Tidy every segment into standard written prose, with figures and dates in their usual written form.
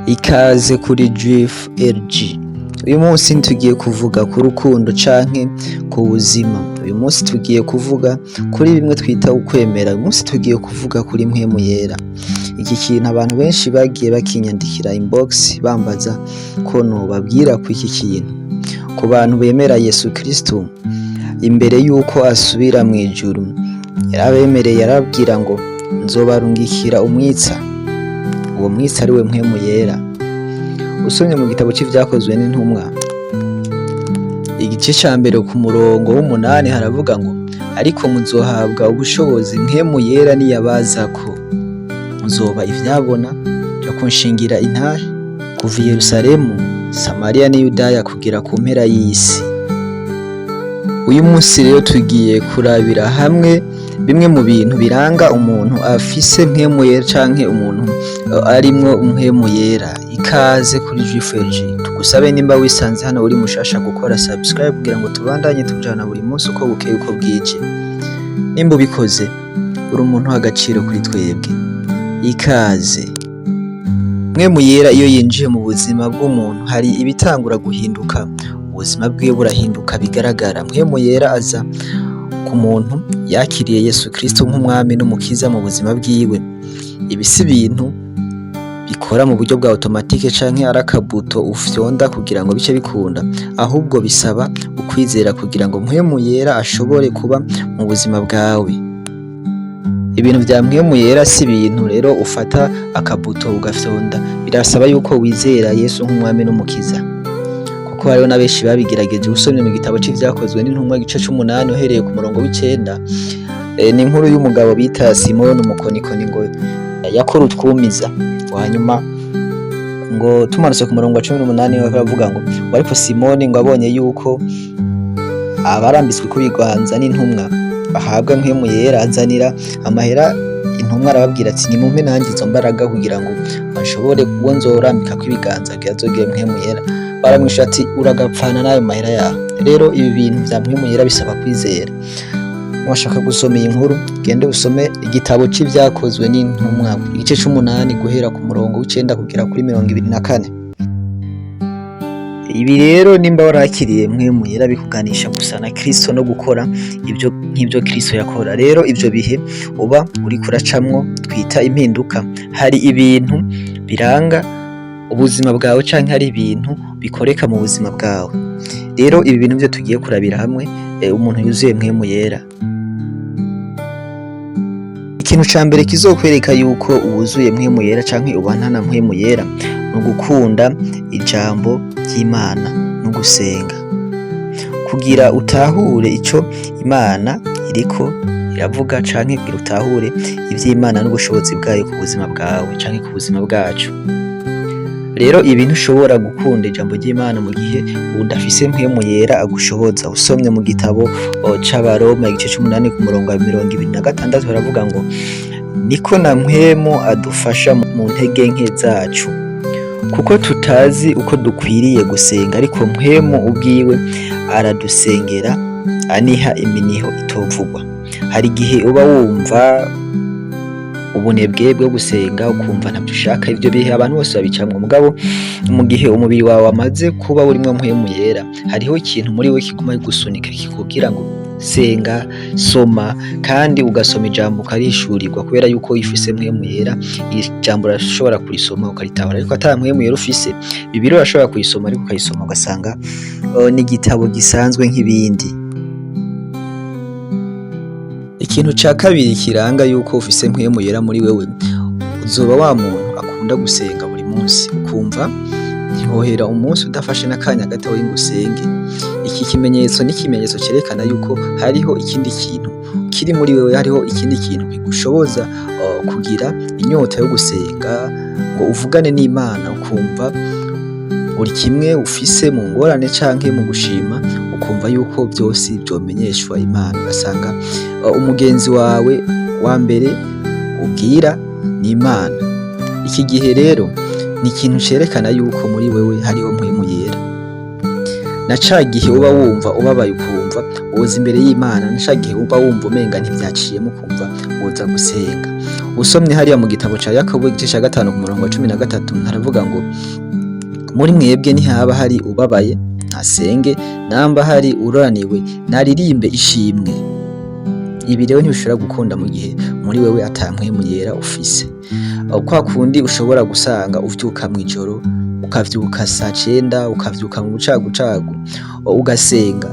Ikaze kuri Juif LG. Uyu munsi tugiye kuvuga ku rukundo canke ku buzima. Uyu munsi tugiye kuvuga kuri bimwe twita ukwemera. Uyu munsi tugiye kuvuga kuri Mpwemu Yera. Iki kintu abantu benshi bagiye bakinyandikira inbox bambaza ko nobabwira ku iki kintu. Ku bantu bemera Yesu Kristo, imbere yuko asubira mw'ijuru, yarabemereye, arababwira ngo: "Nzobarungikira umwitsa", uwo mwitsa ari we Mpwemu Yera. Usomye mu gitabo c'Ivyakozwe n'Intumwa, igice ca mbere, ku murongo w'8, haravuga ngo: "Ariko muzohabwa ubushobozi Mpwemu Yera niyabazako, muzoba ivyabona vyo kunshingira intahe kuva i Yerusalemu, Samariya n'i Yudaya, kugera ku mpera y'isi." Uyu munsi rero tugiye kurabira hamwe bimwe mu bintu biranga umuntu afise Mpwemu Yera canke umuntu arimwo Mpwemu Yera. Ikaze kuri Juif LG. Tugusabe, nimba wisanze hano uri mushasha, gukora subscribe kugira ngo tubandanye tujana buri munsi uko bukeye uko bwije. Nimba ubikoze, uri umuntu w'agaciro kuri twebwe. Ikaze. Mpwemu Yera iyo yinjiye mu buzima bw'umuntu, hari ibitangura guhinduka, ubuzima bwiwe burahinduka bigaragara. Mpwemu Yera aza ku muntu yakiriye Yesu Kristo nk'umwami n'umukiza mu buzima bwiwe. Ibi si ibintu bikora mu buryo bwa automatique canke ari akabuto ufyonda kugira ngo bice bikunda, ahubwo bisaba ukwizera kugira ngo Mpwemu Yera ashobore kuba mu buzima bwawe. Ibintu vya Mpwemu Yera si ibintu rero ufata akabuto ugafyonda, birasaba yuko wizera Yesu nk'umwami n'umukiza, kuko hariho na benshi babigerageje. Usomye mu gitabo c'Ivyakozwe n'Intumwa, igice c'umunani, uhereye ku murongo w'9, ni inkuru y'umugabo bita Simoni umukonikoni, ngo yakora utwumiza. Hanyuma ngo tumanutse ku murongo wa 18, baravuga ngo: "Ariko Simoni ngo abonye yuko abarambitswe ku biganza n'intumwa bahabwa Mpwemu Yera, azanira amahera intumwa, arababwira ati: 'Nimumpe nanjye izo mbaraga kugira ngo bashobore uwo nzorambikako ibiganza kugira azogire Mpwemu Yera.' Baramwishuye ati: 'Uragapfana n'ayo mahera yawe.'" Rero ibi bintu vya Mpwemu Yera bisaba kwizera. Washaka gusoma iyi nkuru, gende usome igitabo c'Ivyakozwe n'Intumwa, igice c'umunani, guhera ku murongo w'9 kugera kuri 24. Ibi rero, nimba warakiriye Mpwemu Yera, bikuganisha gusa na Kristo no gukora ibyo nk'ibyo Kristo yakora. Rero ivyo bihe uba uriko uracamwo twita impinduka, hari ibintu biranga ubuzima bwawe canke hari ibintu bikoreka mu buzima bwawe. Rero ibi bintu vyo tugiye kurabira hamwe, umuntu yuzuye Mpwemu Yera. Ikintu ca mbere kizokwereka yuko wuzuye Mpwemu Yera canke ubana na Mpwemu Yera ni ugukunda ijambo ry'Imana no gusenga kugira utahure ico Imana iriko iravuga, canke kugira utahure ivy'Imana n'ubushobozi bwayo ku buzima bwawe canke ku buzima bwacu. Rero ibi, ntushobora gukunda ijambo ry'Imana mu gihe udafise Mpwemu Yera agushoboza. Usomye mu gitabo c'Abaroma, igice c'umunani, ku murongo wa 26, baravuga ngo: "Niko na Mpwemu adufasha mu ntege nke zacu, kuko tutazi uko dukwiriye gusenga, ariko Mpwemu ubwiwe aradusengera aniha iminiho itovugwa." Hari igihe uba wumva ubunebwe bwo gusenga, ukumva ntabyo ushaka. Ivyo bihe abantu bose babicamwo. Mugabo mu gihe umubiri wawe wamaze kuba urimwo Mpwemu Yera, hariho ikintu muri we kiguma gusunika, kikubwira ngo: "Senga, soma", kandi ugasoma ijambo ukarishurirwa, kubera yuko wifise Mpwemu Yera, ijambo urashobora kurisoma ukaritahura. Ariko ata Mpwemu Yera ufise, Bibiliya urashobora kuyisoma, ariko ukayisoma ugasanga ni igitabo gisanzwe nk'ibindi. Ikintu ca kabiri kiranga yuko ufise Mpwemu Yera muri wewe, uzoba wa muntu akunda gusenga buri munsi, ukumva ntihohera umunsi udafashe n'akanya gatoyi ngo usenge. Iki kimenyetso ni ikimenyetso cerekana yuko hariho ikindi kintu kiri muri wewe, hariho ikindi kintu kigushoboza kugira inyota yo gusenga ngo uvugane n'Imana, ukumva buri kimwe ufise mu ngorane canke mu gushima, ukumva yuko vyose vyomenyeshwa Imana, ugasanga umugenzi wawe wa mbere ubwira ni Imana. Iki gihe rero ni ikintu cerekana yuko muri wewe hariho Mpwemu Yera. Na ca gihe uba wumva ubabaye ukumva woza imbere y'Imana, na ca gihe uba wumva umenga ntivyaciyemo ukumva woza gusenga. Usomye hariya mu gitabo ca Yakobo igice ca 5 ku murongo wa 13, haravuga ngo: "Muri mwebwe ntihaba hari ubabaye? Ntasenge. Namba hari uroraniwe, naririmbe ishimwe." Ibi rero ntibishobora gukunda mu gihe muri wewe ata Mpwemu Yera ufise. Kwa kundi ushobora gusanga uvyuka mw'ijoro, ukavyuka saa 9, ukavyuka mu bucagucagu ugasenga,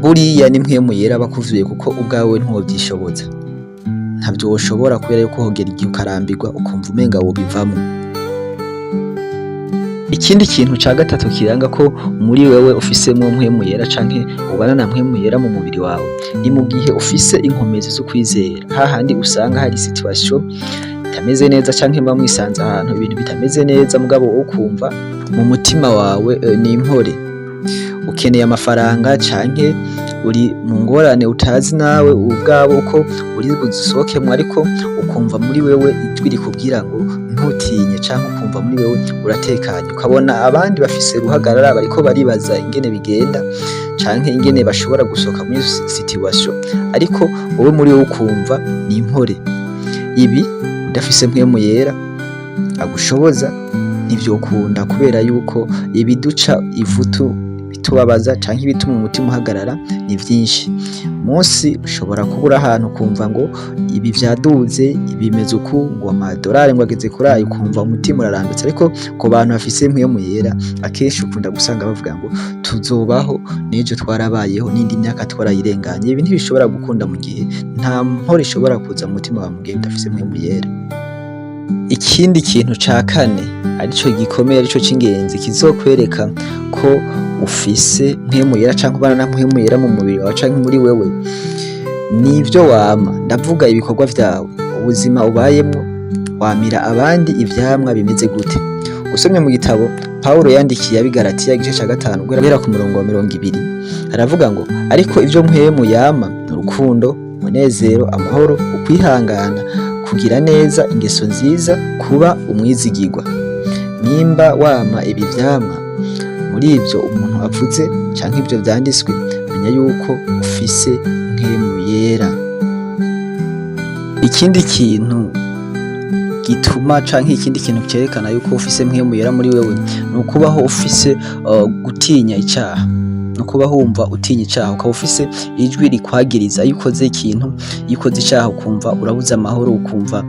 buriya ni Mpwemu Yera aba akuvyuye, kuko ubwawe ntiwovyishoboza, ntavyo woshobora, kubera yuko hogera igihe ukarambirwa, ukumva umenga wobivamwo. Ikindi kintu ca gatatu kiranga ko muri wewe ufisemwo Mpwemu Yera canke ubana na Mpwemu Yera mu mubiri wawe, ni mu gihe ufise inkomezi zo kwizera. Hahandi usanga hari situation itameze neza, canke muba mwisanze ahantu ibintu bitameze neza, mugabo wowe ukumva mu mutima wawe ni impore. Ukeneye amafaranga, canke uri mu ngorane utazi nawe ubwawe uko uri buzisohokemwo, ariko ukumva muri wewe ijwi rikubwira ngo ntutinye, canke ukumva muri wewe uratekanye, ukabona abandi bafise uruhagarara, bariko baribaza ingene bigenda canke ingene bashobora gusohoka muri situation, ariko wowe muri wewe ukumva ni impore. Ibi udafise Mpwemu Yera agushoboza ntivyokunda, kubera yuko ibiduca ivutu, bitubabaza canke ibituma umutima uhagarara ni vyinshi. Munsi ushobora kuba uri ahantu ukumva ngo ibi vyaduze, bimeze uku, ngo amadorari ngo ageze kuri ayo, ukumva umutima urarambitse. Ariko ku bantu bafise Mpwemu Yera, akenshi ukunda gusanga bavuga ngo tuzobaho, n'ejo twarabayeho, n'indi myaka twarayirenganye. Ibi ntibishobora gukunda mu gihe nta mpore ishobora kuza mu mutima wawe, mu gihe udafise Mpwemu Yera. Ikindi kintu ca kane, arico gikomeye, arico c'ingenzi, kizokwereka ko ufise Mpwemu Yera canke ubana na Mpwemu Yera mu mubiri wawe canke muri wewe, nivyo wama. Ndavuga ibikorwa vyawe, ubuzima ubayemwo, wamira abandi ivyamwa bimeze gute? Usomye mu gitabo Pawulo yandikiye ab'i Galatiya, igice ca 5 guhera ku murongo wa 20, aravuga ngo: "Ariko ivyo Mpwemu yama ni urukundo, umunezero, amahoro, ukwihangana, kugira neza, ingeso nziza, kuba umwizigirwa." Nimba wama ibi vyamwa, muri ivyo umuntu avuze canke ivyo vyanditswe, menya yuko ufise Mpwemu Yera. Ikindi kintu gituma canke ikindi kintu cerekana yuko ufise Mpwemu Yera muri wewe, ni ukubaho ufise gutinya icaha, ni ukubaho wumva utinya icaha, ukaba ufise ijwi rikwagiriza iyo ukoze ikintu, iyo ukoze icaha ukumva urabuze amahoro, ukumva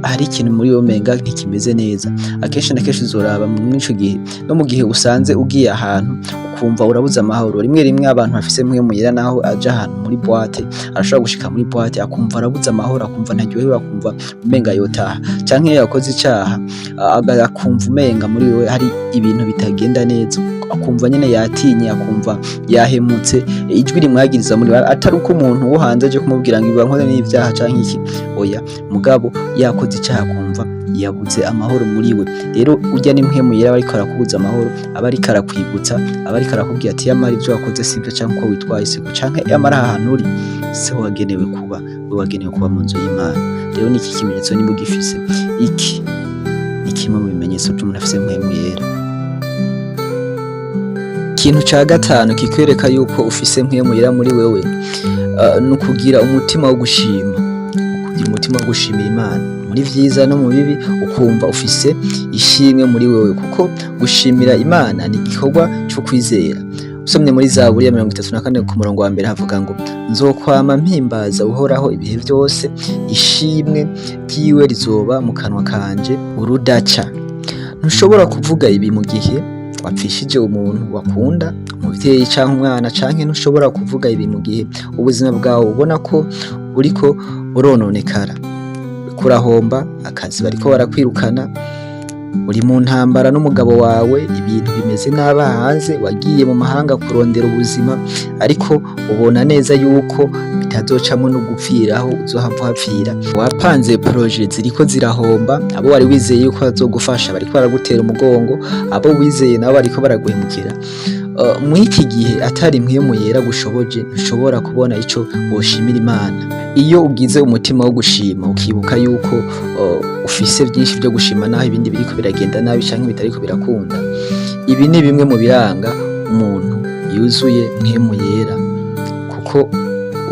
hari ikintu muri wewe umenga ntikimeze neza. Akenshi na kenshi uzoraba muri ico gihe, no mu gihe usanze ugiye ahantu ukumva urabuze amahoro. Rimwe rimwe abantu bafise Mpwemu Yera, naho aja ahantu muri boîte, arashobora gushika muri boîte akumva arabuze amahoro, akumva ntaryohewe, akumva umenga yotaha, canke iyo yakoze icaha akumva umenga muri wewe hari ibintu bitagenda neza, akumva nyene yatinye, akumva yahemutse, ijwi rimwagiriza muri, atari uko umuntu wo hanze aje kumubwira ngo ibi nkoze n'ivyaha canke iki, oya, mugabo yakoze icaha akumva yabuze amahoro muri we. Rero urya ni Mpwemu Yera aba ariko arakubuza amahoro, aba ariko arakwibutsa, aba ariko arakubwira ati yamara ivyo wakoze sivyo, canke uko witwaye siko, canke yamara aha hantu uri siho wagenewe kuba, wewe wagenewe kuba mu nzu y'Imana. Rero niki kimenyetso nimba ugifise, iki ni kimwe mu bimenyetso vy'umuntu afise Mpwemu Yera. Ikintu ca gatanu kikwereka yuko ufise Mpwemu Yera muri wewe, ni ukugira umutima wo gushima, ukugira umutima wo gushimira Imana muri vyiza no mu bibi, ukumva ufise ishimwe muri wewe, kuko gushimira Imana ni igikorwa co kwizera. Usomye muri Zaburi ya 34 ku murongo wa 1, havuga ngo: "Nzokwama mpimbaza Uhoraho ibihe vyose, ishimwe ryiwe rizoba mu kanwa kanje urudaca." Ntushobora kuvuga ibi mu gihe wapfishije umuntu wakunda, umuvyeyi canke umwana, canke ntushobora kuvuga ibi mu gihe ubuzima bwawe ubona ko buriko burononekara, uriko urahomba akazi, bariko barakwirukana, uri mu ntambara n'umugabo wawe, ibintu bimeze nabi hanze, wagiye mu mahanga kurondera ubuzima, ariko ubona neza yuko bitazocamwo no gupfiraho uzohava uhapfira, wapanze projets ziriko zirahomba, abo wari wizeye yuko bazogufasha bariko baragutera umugongo, abo wizeye nabo bariko baraguhemukira. Mw'iki gihe atari Mpwemu Yera gushoboje, ntushobora kubona ico woshimira Imana. Iyo ugize umutima wo gushima, ukibuka yuko ufise vyinshi vyo gushima naho ibindi biriko biragenda nabi canke bitariko birakunda, ibi ni bimwe mu biranga umuntu. yuzuye Mpwemu Yera, kuko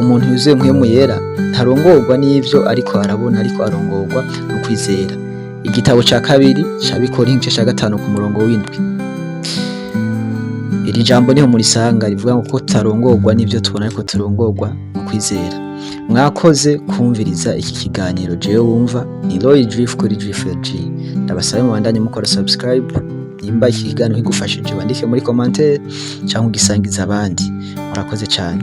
umuntu yuzuye Mpwemu Yera ntarongorwa n'ivyo ariko arabona, ariko arongorwa no kwizera. Igitabo ca kabiri c'Abikorinto, igice ca 5, ku murongo w'7. Iri jambo niho murisanga, rivuga ngo ko tutarongorwa n'ivyo tubona, ariko turongorwa mu kwizera. Mwakoze kumviriza iki kiganiro. Jewe wumva ni Roy Drift kuri Drift G. Ndabasabe mubandanye mukora subscribe. Nimba iki kiganiro kigufashije, wandike muri commentaire cyangwa ugisangiza abandi. Murakoze cyane.